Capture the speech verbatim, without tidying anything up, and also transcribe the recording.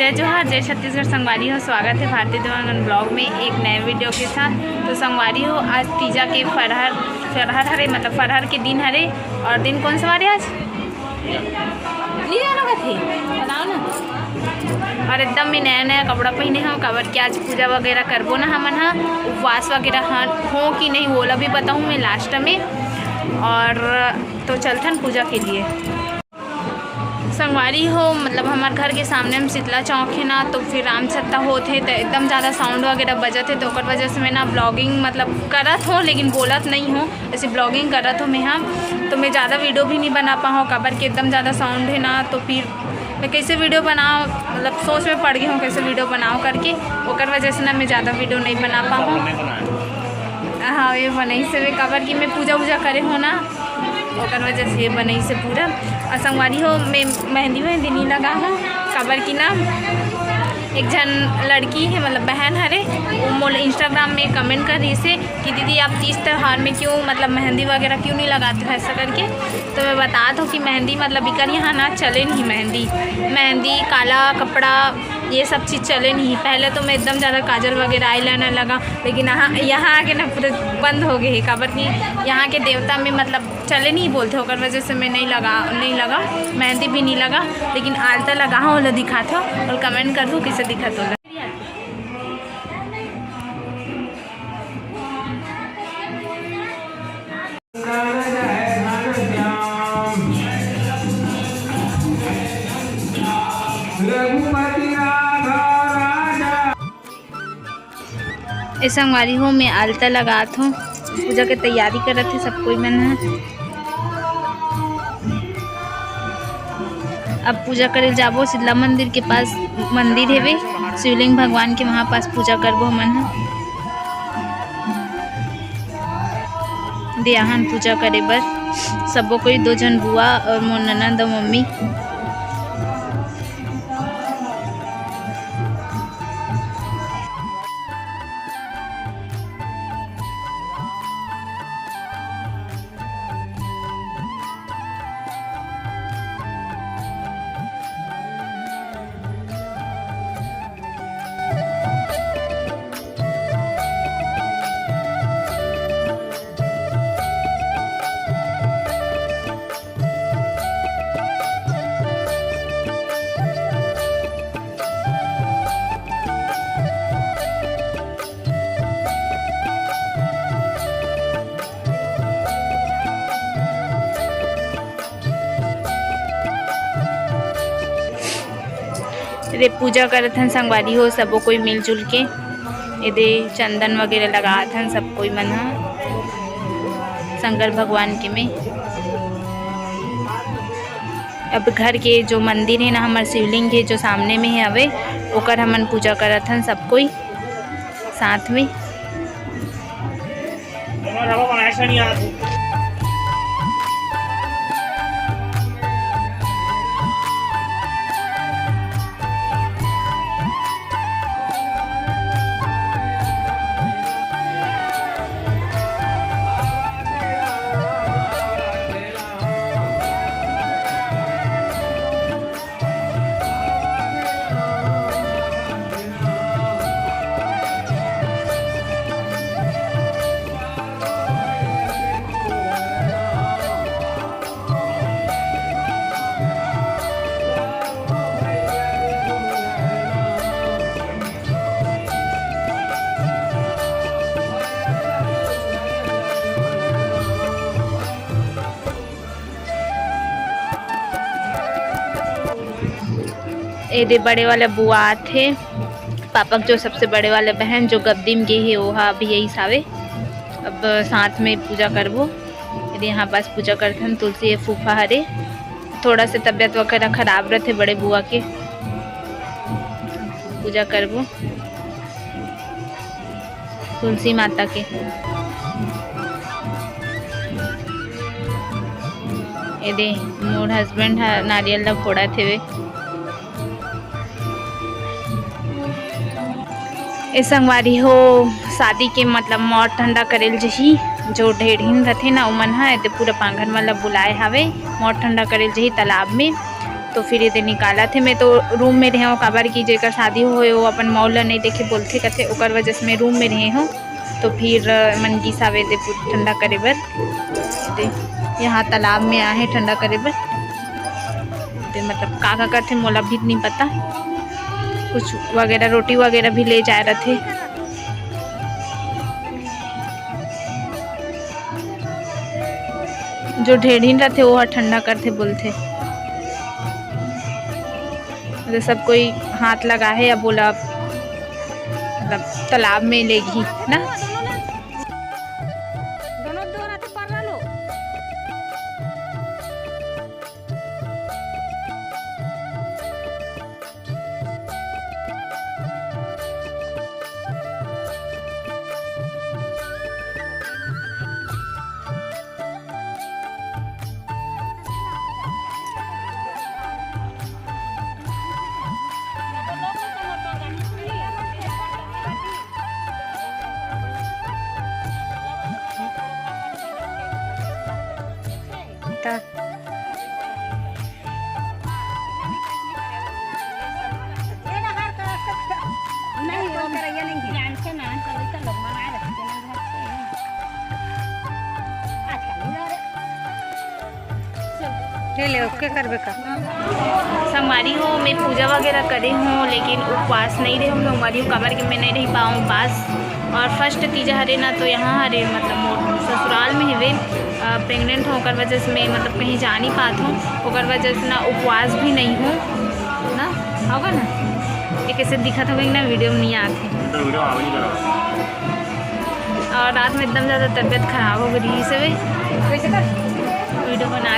जय जोहार, जय छत्तीसगढ़ संगवारी हो, स्वागत है भारती देवांगन ब्लॉग में एक नए वीडियो के साथ। तो संगवारी हो, आज तीजा के फरहर, फरहर हरे, मतलब फरहर के दिन हरे। और दिन कौन सा वारे आज? ली जाना कथे, बताओ ना। और एकदम में नया नया कपड़ा पहने हो, काबर कि आज पूजा वगैरह करबो ना हमन ह, उपवास वगैरह ह-, हो कि नहीं, वो ला भी बताऊँ मैं लास्ट में। और तो चलथन पूजा के लिए। संगवारी हो, मतलब हमार घर के सामने में शीतला चौक है ना, तो फिर राम छत्ता होत है, तो एकदम ज़्यादा साउंड वगैरह बजत है, तो ओकर वजह से मैं ना ब्लॉगिंग मतलब करत हो, लेकिन बोलत नहीं हो, ऐसे ब्लॉगिंग करत हो मैं, हाँ, तो मैं ज़्यादा वीडियो भी नहीं बना पाऊँ, काबर कि एकदम ज़्यादा साउंड है ना, तो फिर मैं कैसे वीडियो बनाओ, मतलब सोच में पड़ गई हूँ कैसे वीडियो बनाओ करके, ओकर वजह से ना मैं ज़्यादा वीडियो नहीं बना पाऊँ। हाँ, ये बनाई से मैं, काबर कि मैं पूजा वूजा करे हो ना, ओकर वजह से ये बनाई से पूरा। और संगवारी हो, मैं मेहंदी वेहंदी नहीं लगा हूँ, काबर कि ना एक झन लड़की है, मतलब बहन हरे, वो मोला इंस्टाग्राम में कमेंट कर रही से कि दीदी आप तीज त्यौहार में क्यों, मतलब मेहंदी वगैरह क्यों नहीं लगाते हो ऐसा करके। तो मैं बतात हूँ कि मेहंदी मतलब इकर यहाँ ना चले नहीं मेहंदी, मेहंदी काला कपड़ा ये सब चीज़ चले नहीं। पहले तो मैं एकदम ज़्यादा काजल वगैरह eyeliner लगा, लेकिन यहाँ, यहाँ आके ना पूरे बंद हो गए हैं, काबर कि यहाँ के देवता में मतलब चले नहीं बोलते, ओकर वजह से मैं नहीं लगा, नहीं लगा, मेहंदी भी नहीं लगा, लेकिन आलता लगा हूँ, ओला दिखात हूँ और कमेंट कर दू कैसे दिखत होला। रघुपति राघव राजा। ए संगवारी हो, मैं आलता लगात हूँ, पूजा के तैयारी करत हे सब कोई मन ह। अब पूजा करे जाबो शीतला मंदिर के पास, मंदिर हेवे शिवलिंग भगवान के, वहाँ पास पूजा करबो हमन ह। दे आहन पूजा करे बर सबो कोई, दो झन बुआ और मोर ननद और मम्मी। रे पूजा करत हन संगवारी हो, सबो कोई मिलजुल के। एदे चंदन वगैरह लगात हन सब कोई मन ह शंकर भगवान के में। अब घर के जो मंदिर है ना, हमर शिवलिंग है जो सामने में है हवे, ओकर हमन पूजा करत हन सब कोई साथ में। एदे बड़े वाला बुआ आथे, पापा के जो सबसे बड़े वाला बहन जो गद्दी में गे हे, ओहा अभी आइस हावे। अब साथ में पूजा करबो। एदे यहाँ पास पूजा करथन, तुलसी ए फूफा हरे, थोड़ा से तबीयत वगैरह खराब रहथे बड़े बुआ के। पूजा करबो। तुलसी माता के। एदे मोर हस्बैंड ह नारियल ला फोड़त हेवे। ए संगवारी हो, शादी के मतलब मौर ठंडा करेल जही, जो ढेढ़िन रथे ना उमन ह, एदे पूरा पांघर मन ला बुलाए हावे, मौर ठंडा करेल जही तालाब में। तो फिर एदे निकालत हे। मैं तो रूम में रहे हूँ, काबर कि जेकर शादी होए, वो अपन मौल ला नहीं देखे बोलथे कथे, ओकर वजह से मैं रूम में रहे हूँ। तो फिर, अ, मन गिस आवे दे पूरा ठंडा करे बर। ते यहाँ तालाब में आए हैं ठंडा करे बर। ते मतलब का का करथे, मोला भी नहीं पता। कुछ वगैरह, रोटी वगैरह भी ले जाए रथे। जो ढेढ़िन रथे, वो ह ठंडा करथे बोलथे। मतलब सब कोई हाथ लगा है, अब बोला मतलब तालाब में लेगी ना। ले ले, ओके करबे का? संगवारी हो, मैं पूजा वगैरह करे हूँ, लेकिन उपवास नहीं रहे हूँ संगवारी हो, काबर के मैं नहीं रह पाऊँ उपास। और फर्स्ट तीजा हरे ना, तो यहाँ हरे, मतलब मोर ससुराल में हवे, प्रेग्नेंट हूँ, ओकर वजह से मैं मतलब कहीं जा नहीं पात हूँ, ओकर वजह से ना उपवास भी नहीं हूँ ना, होगा ना, ये कैसे दिखत होगा ना, वीडियो में नहीं आते। और रात में एकदम ज़्यादा तबीयत खराब हो गई से वीडियो बना